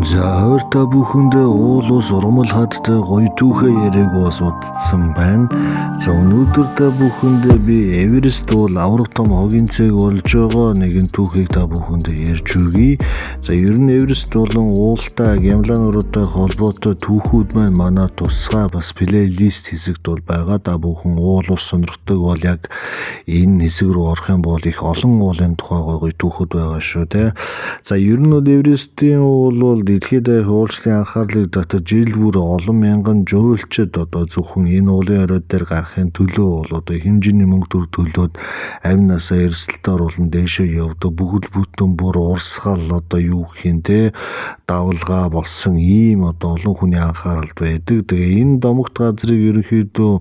За ойр та бүхэндээ уул ус ургамал хадтай гоё түүхээ яриаг бас удацсан байна. За өнөөдөр та бүхэндээ би Эверест уул авраг том хогийн цэг болж байгаа нэгэн түүхийг та бүхэндээ ярьж өгье. За ер нь Эверест болон уултай Гямлан нуруутай холбоотой түүхүүд маань манай тусгай бас плейлист хэсэгт бол байгаа. Та бүхэн уул ус сонирхдаг бол яг энэ хэсэг рүү орох юм бол их олон уулын тухай гоё гоё түүхүүд байгаа шүү те. За ер нь бол Эверестийн уул бол дэлхийд даяар уулчлалын анхаарлыг татаж жил бүр олон мянган жуулчид одоо зөвхөн энэ уулын орой дээр гарахын төлөө бол одоо хэмжээний мөнгө төр төлөөд амь насаа эрсдэлд оруулан дээшээ явдаг. Бүхэл бүтэн бүр урсгал одоо юу гэх юм те давлгаа болсон ийм одоо олон хүний анхааралд байдаг. Тэгээ энэ домогт газрыг ерөнхийдөө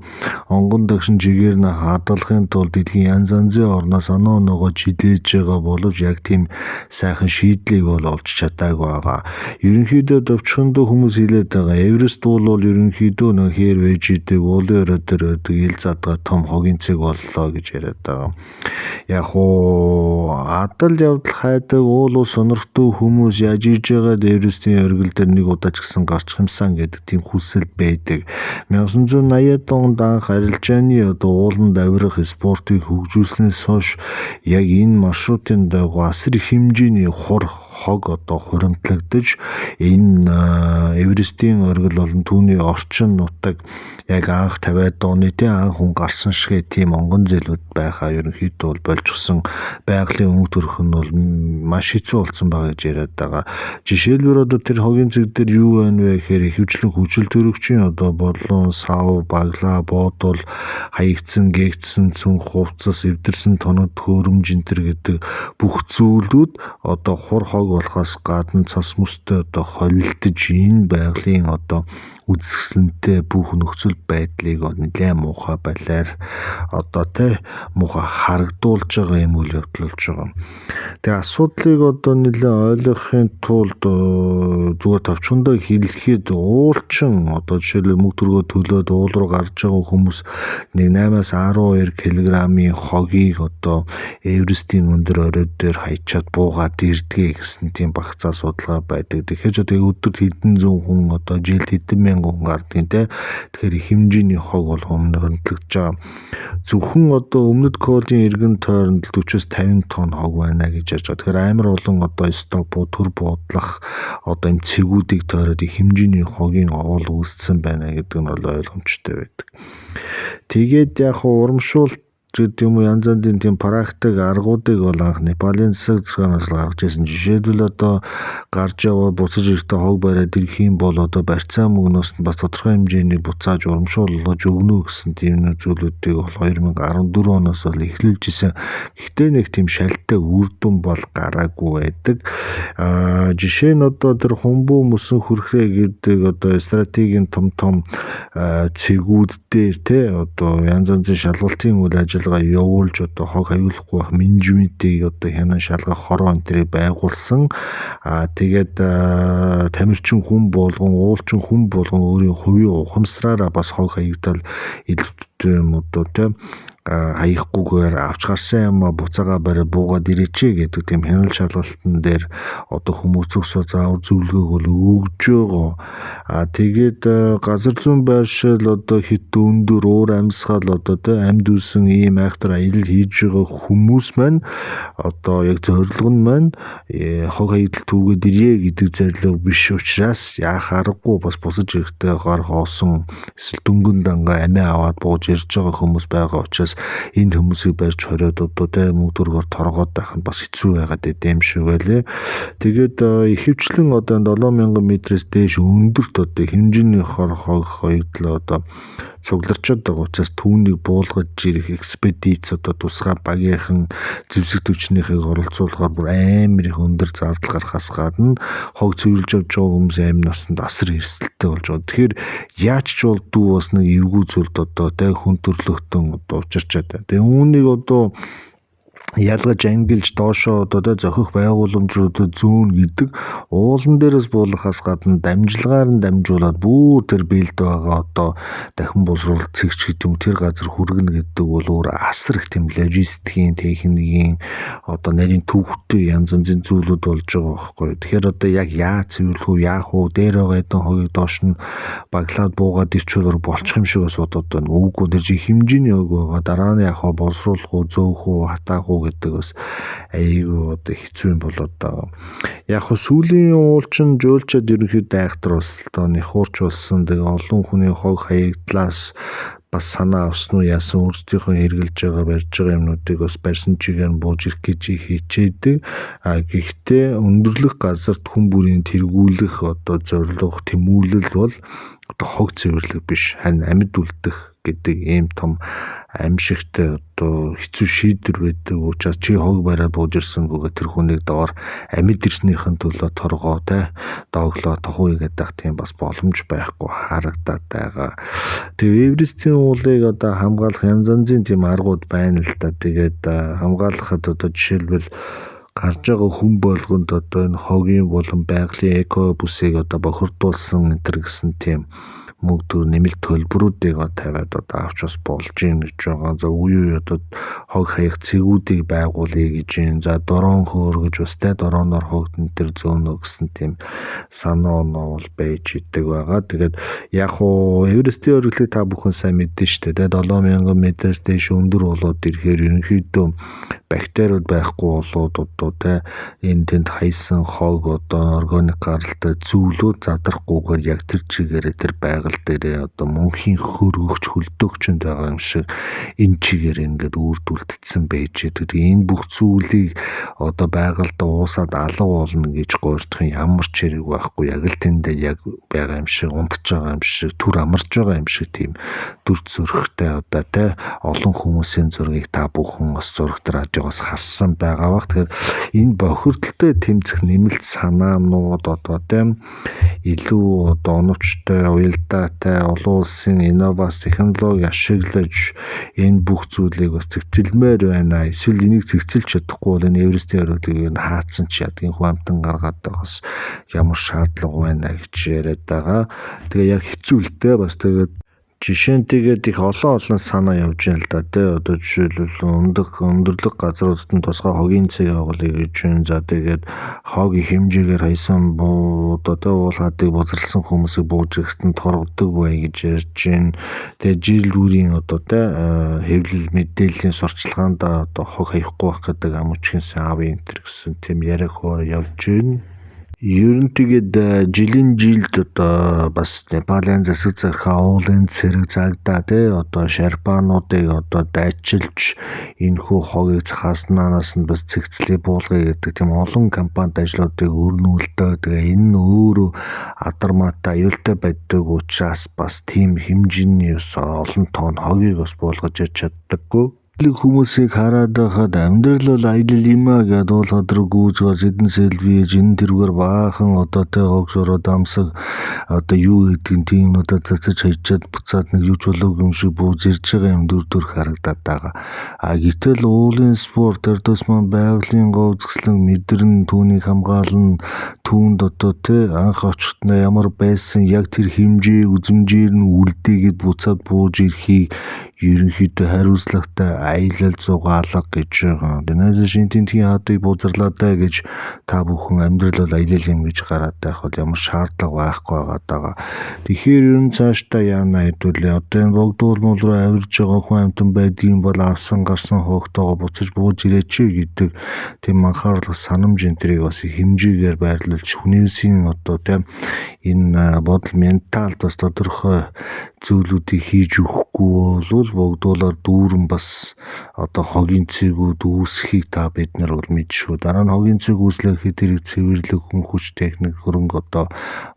онгон дагшин чигээр нь хадгалахын тулд дэлхийн янз янзын орноос оноо оноогоо чилээж байгаа боловч яг тийм сайхан шийдлийг бол олж чадаагүй байгаа. Ерөнхийдөө товчхондоо хүмүүс хэлээд байгаа. Эверест уул бол ерөнхийдөө нөх хээр вэж идэг уулын орой дээр байдаг ил задгаа том хогийн цэг боллоо гэж яриад байгаа. Яг уу адал явдал хайдаг уул ус сонирхдаг хүмүүс яаж иж байгаад Эверестийн оргил дээр нэг удаа ч гэсэн гарчих юмсан гэдэг тийм хүсэл байдаг. 1980-ад онд анх арилжааны одоо ууланд авирах спортыг хөгжүүлснээс хойш яг энэ маршрутын дагуу асар их хэмжээний хур хог одоо хуримтлагдаж энэ Эверестийн оргил болон түүний орчин нутаг яг анх 50-ад оны тий анх хүн гарсан шигэ тийм онгон зээлүүд байхаа ерөнхийдөө бол болжсон байгалийн өнгө төрх нь бол маш хэцүү болсон байгаа гэж яриад байгаа. Жишээлбэл одоо тэр хогийн цэг дээр юу байна вэ гэхээр ихэвчлэн хүчил төрөгчийн одоо борлон, сав, баглаа, боодол, хаягдсан, гээгдсэн цүнх, хувцас, эвдэрсэн тоног хөөрөмж энэ төр гэдэг бүх зүйлүүд одоо хур хог болохоос гадна цас мөстэй одоо холилдож энэ байгалийн одоо үзэсгэлэнтэй бүх нөхцөл байдлыг нэлээд муухай балиар одоо тэ муухай харагдуулж байгаа юм үйл явдал болж байгаа. Тэгээ асуудлыг одоо нэлээд ойлгохын тулд зүгээр товчхондоо хэлэхэд уулчин одоо жишээлбэл мөнгө төгрөгөө төлөөд уул руу гарч байгаа хүмүүс нэг 8-аас 12 кг-ийн хогийг одоо Эверестийн өндөр орой дээр хаячаад буугаад ирдгээ гэсэн тийм багцаа судалгаа байдаг. Тэгэхээр ч одоо өдөрт хэдэн зуун хүн одоо жилд хэдэн мянган хүн гардгийн те. Тэгэхээр их хэмжээний хог бол хөндлөгдөж байгаа. Зөвхөн одоо өмнөд Колийн эргэн тойронд 40-с 50 тонн хог байна гэж ярьж байгаа. Тэгэхээр амар олон одоо стопу төр буудлах одоо юм цэгүүдийг тойроод их хэмжээний хогийн овол үүссэн байна гэдэг нь бол ойлгомжтой байдаг. Тэгээд яг урамшуулт гэдэг юм уу янз янзын тийм практик аргуудыг бол анх Непалийн засаг захиргаанаас л гаргаж ирсэн. Жишээлбэл одоо гарч яваад буцаж ирэхдээ хог бариад ирэх юм бол одоо барьцаа мөнгнөөс нь бас тодорхой хэмжээний буцааж урамшуулж өгнө гэсэн тийм зүйлүүдийг бол 2014 оноос бол эхлүүлж исэн. Гэхдээ нэг тийм шалтгаан үр дүн бол гараагүй байдаг. Аа жишээ нь одоо тэр хумбуу мөсөн хөрхрээ гэдэг одоо стратегийн том том цэгүүд дээр те одоо янз янзын шалгалтын үйл ажиллагаа явуулж одоо хог аюулахгүй байх менежментийг одоо хянан шалгах хороо энэ тэрийг байгуулсан. Аа тэгээд тамирчин хүн болгон уулчин хүн болгон өөрийн хувийн ухамсараараа бас хог хаягдал илүү юм одоо те хаяхгүйгээр авч гарсан юм а буцаага бариад буугаад ирээч гэдэг тийм хяналт шалгалтан дээр одоо хүмүүс зөвсөө заавар зөвлөгөөг бол өгж байгаа. А тэгээд газар зүүн байршил одоо хит өндөр уур амьсгал одоо тэ амьд үсэн ийм айхтар аялал хийж байгаа хүмүүс маань одоо яг зорилго нь маань хог хаягдал түүгээд ирье гэдэг зорилго биш учраас яах аргагүй бас бусаж ирэхдээ гар хоосон эсвэл дүнгэн дангаа амиа аваад бууж ирж байгаа хүмүүс байгаа учраас энэ хүмүүсийг барьж хориод одоо тэ мөнгө төгрөгөөр торгоод байх нь бас хэцүү байгаад байд юм шиг байлээ. Тэгээд ихэвчлэн одоо 7000 метрээс дээш өндөрт одоо хэмжээний хор хог хоёрдлоо одоо цугларчод байгаа учраас түүнийг буулгаж ирэх экспедиц одоо тусгай багийнхан зэвсэг түвшнийхийг оролцуулахаар бүр амар их өндөр зардал гарахаас гадна хог цэвэрлж явж байгаа хүмүүс амь насанд асар эрсдэлтэй болж байгаа. Тэгэхээр яаж ч бол дүү бас нэг эвгүй зүйлд одоо тэ хүн төрлөختөн одоо учирчаад байна. Тэгээ үүнийг одоо Ялгаж ангилж доошоо одоо зохих байгууламжуудад зөөн гэдэг уулан дээрээс буулгахаас гадна дамжилгаар нь дамжуулаад бүр тэр биелд байгаа одоо дахин боловсруулалт цэгч гэдэг юм тэр газар хүргэнэ гэдэг бол өөр асар их тийм логистикийн, техникийн одоо нарийн төвхтэй янз янзын зүйлүүд болж байгаа байхгүй. Тэгэхээр одоо яг яа цэвэрлэх үү, яах уу, дээр байгаа эдэн хогийг доош нь баглаад буугаад ирчүүл болчих юм шиг бас бодод байна. Үгүй, тэр чинь хэмжээний хог байгаа. Дараа нь яг боловсруулах уу, зөөх үү, хатаах уу гэдэг бас айгүй одоо хэцүү юм болоод байгаа. Яг хөө сүүлийн уулчин жөөлчөд ерөнхийдөө айхтар бас одоо нэхуурч болсон. Тэгээ олон хүний хог хаягдлаас бас санаа авсан уу яасан, өөрсдийнхөө хэрэгжилж байгаа, барьж байгаа юмнуудыг бас барьсан чигээр нь бууж ирэх гэж хичээдэг. А гэхдээ өндөрлөх газарт хүн бүрийн тэргүүлэх одоо зорилго, тэмүүлэл бол одоо хог цэвэрлэг биш, харин амьд үлдэх гэдэг ийм том аимшигтай одоо хэцүү шийдвэр байдаг учраас чи хог бариад бууж ирсэнгүүгээ тэр хүнийг доор амьд ирснийхэн төлөө торгоо те дооглоо тухуу гэдэг тийм бас боломж байхгүй харагдаад байгаа. Тэгээ Эверестийн уулыг одоо хамгаалах янз янзын тийм аргууд байна л да. Тэгээд хамгаалахад одоо жишээлбэл гарч байгаа хүн болгонд одоо энэ хогийн болон байгалийн эко бүсийг одоо бохирдуулсан энэ төр гэсэн тийм мөнгө төр нэмэлт төлбөрүүдийг тавиад одоо авч бас болж гин гэж байгаа. За үе үе одоо хог хаях цэгүүдийг байгуулъя гэж юм. За дрон хөөргөж бас те дроноор хогдон төр зөөнө гэсэн тийм санаа оноо бол байж идэг байгаа. Тэгээд яг уу Эверестийн өргөлийг та бүхэн сайн мэднэ шүү дээ. 7000 метрээс дээш өндөр болоод ирэхээр ерөнхийдөө бактериуд байхгүй болоод одоо те энэ тэнд хайсан хог одоо органик гаралтай зүйлүүд задрахгүйгээр яг тэр чигээрээ тэр байгаль дээрээ одоо мөнхийн хөргөгч хөлдөөгчөнд байгаа юм шиг энэ чигээр ингээд үрдүүлдсэн байж байдаг. Тэгээ энэ бүх зүйлийг одоо байгальд уусаад алга болно гэж гуйрдах ямар ч хэрэг байхгүй. Яг л тэндээ яг байгаа юм шиг, унтж байгаа юм шиг, түр амарч байгаа юм шиг тийм дүр зөрхтэй одоо те олон хүмүүсийн зургийг та бүхэн бас зурагт радиогоос харсан байгаа бах. Тэгэхээр энэ бохирдолтой тэмцэх нэмэлт санаанууд одоо тийм илүү одоо оновчтой, уялдаатай олон улсын инновац технологи ашиглаж энэ бүх зүйлийг бас зэгцэлмээр байна. Эсвэл энийг зэгцэлж чадахгүй бол энэ Эверестийн өргөдлийг нь хаацсан ч ядгийн хүн амтан гаргаад бас ямар шаардлага байна гэж яриад байгаа. Тэгээ яг хэцүү л дээ, бас тэгээд жишээ нь тэгээд их олон олон санаа явж байна л да тий. Одоо жишээлбэл өндөрлөг газруудад нь тусгай хогийн цэг явуулъя гэж байна. За тэгээд хог их хэмжээгээр хайсан буу одоо тий уул хадыг бузарлсан хүмүүсийг бууж ирэхэд нь торгодог бай гэж ярьж байна. Тэгээд жил бүрийн одоо тий хэвлэл мэдээллийн сурчлагаанд одоо хог хаяхгүй байх гэдэг ам өчгөнсөн аавын энэ гэсэн тийм яриа хөөр явж байна. Ер нь тэгээд жилийн жилд одоо бас Непалийн засаг захиргаа уулын цэрэг цагдаа тий одоо шарпануудыг одоо дайчилж энэхүү хогийг захааснаас нь бас цэгцлээ буулгая гэдэг тийм олон компанид ажлуудыг өрнүүлдэг. Тэгээ энэ нь өөрөө адармаатай аюултай байдаг учраас бас тийм хэмжээний бас олон тонн хогийг бас буулгаж ярьж чаддаггүй. Хүмүүсийг хараад байхад амьдрал бол аялал юм а гэдээ уул хад руу гүйж гарч эдэн селфи хийж энэ тэргээр баахан одоо тэ хог шороо дамсаг одоо юу гэдэг нь тийм юмнуудаа цацаж хайчаад буцаад нэг юу ч болоогүй юм шиг бууж ирж байгаа юм дүр төрх харагдаад байгаа. А гэтэл уулын спорт тэр тус маань байгалийн гоо үзэсгэлэн мэдэрн, түүнийг хамгаална, түүнд одоо тэ анх очиход ямар байсан яг тэр хэмжээ үзмжээр нь үлдээгээд буцаад бууж ирэхийг ерөнхийдөө хариуцлагатай аялал зугаалга гэж байгаа. Дэнээс шин тентхийн хадыг бузарлаа гэж та бүхэн амьдрал бол аялал юм гэж гараад байх бол ямар шаардлага байхгүй байгаа даа. Тэгэхээр ер нь цаашдаа яана хэдүүлээ. Одоо энэ богдуул мул руу авирж байгаа хүн амьтан байдгийн бол авсан гарсан хоогтойгоо буцаж бууж ирээч гэдэг тийм анхаарлах санамж энэ тэрийг бас хэмжээгээр байрлуулж хүмүүсийн одоо тийм энэ бодол менталд бас тодорхой зүйлүүдийг хийж өгөхгүй бол богдуулаар дүүрэн бас одоо хогийн цэгүүд үүсхийг та бид нар бол мэдшгүй. Дараа нь хогийн цэг үүслээ гэхэд тэрийг цэвэрлэх хүн хүч техник хөрөнгө одоо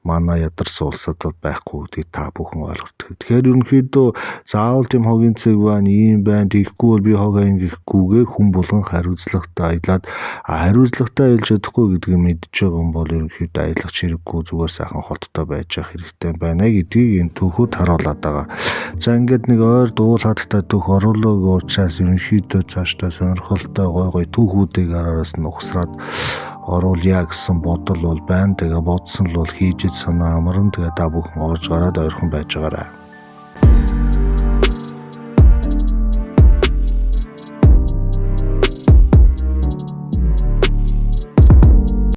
манай ядарсан улсад бол байхгүй гэдгийг та бүхэн ойлгодог. Тэгэхээр ерөнхийдөө заавал тийм хогийн цэг байна, ийм байна, тэгэхгүй бол би хог аян гэхгүйгээр хүн болгон хариуцлагатай аялаад, хариуцлагатай аялж чадахгүй гэдгийг мэдж байгаа юм бол ерөнхийдөө аялах хэрэггүй, зүгээр сайхан хоттой байж явах хэрэгтэй байна гэдгийг энэ түүхүүд харуулад байгаа. За ингээд нэг ойр дуул хадтай түүх оруулаагүй учраас талаас ерөнхийдөө цаашдаа сонирхолтой гой гой түүхүүдийг араас нь угсраад оруулъя гэсэн бодол бол байна. Тэгээ бодсон л бол хийж санаа амарна. Тэгээ та бүхэн орж гараад ойрхон байж байгаарай.